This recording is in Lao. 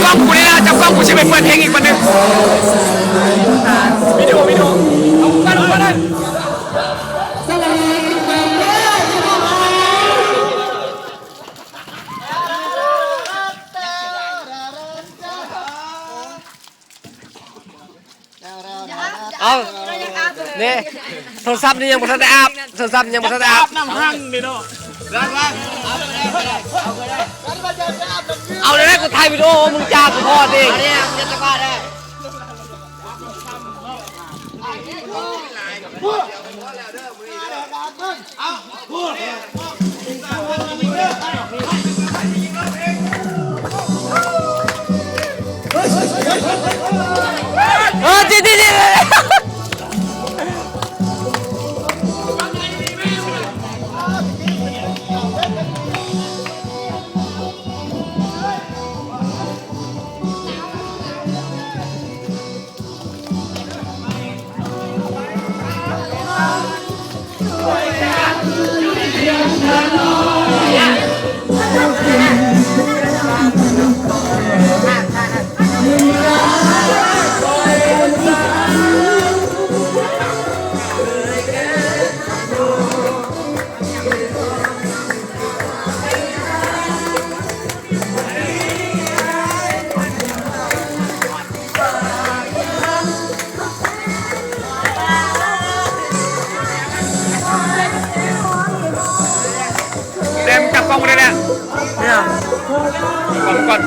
ກ້ອງກູນີ້ນະ ຈັບກ້ອງກູຊິໄປເປີດເພງອີກບັດໜຶ່ງ. ວິດີໂອ ວິດີໂອ ເອົາກັນ ເອົາກັນ. ເອົາ ນີ້ ໂທລະສັບນີ້ຍັງບໍ່ທັນໄດ້ອາບ ໂທລະສັບຍັງບໍ່ທັນໄດ້ອາບ ອາບນ້ຳຮັ່ງນີ້ເນາະ. ເອົາແລ້ວ ກູຖ່າຍວິດີໂອ ມຶງຈ້າກູພໍດເອງ. ເອີ ຈິ ຈິ ຈິ ແດມກັບກ້ອງບໍ່ໄດ້ແລ້ວ ເນາະ ກັບກ້ອງກ່ອນ.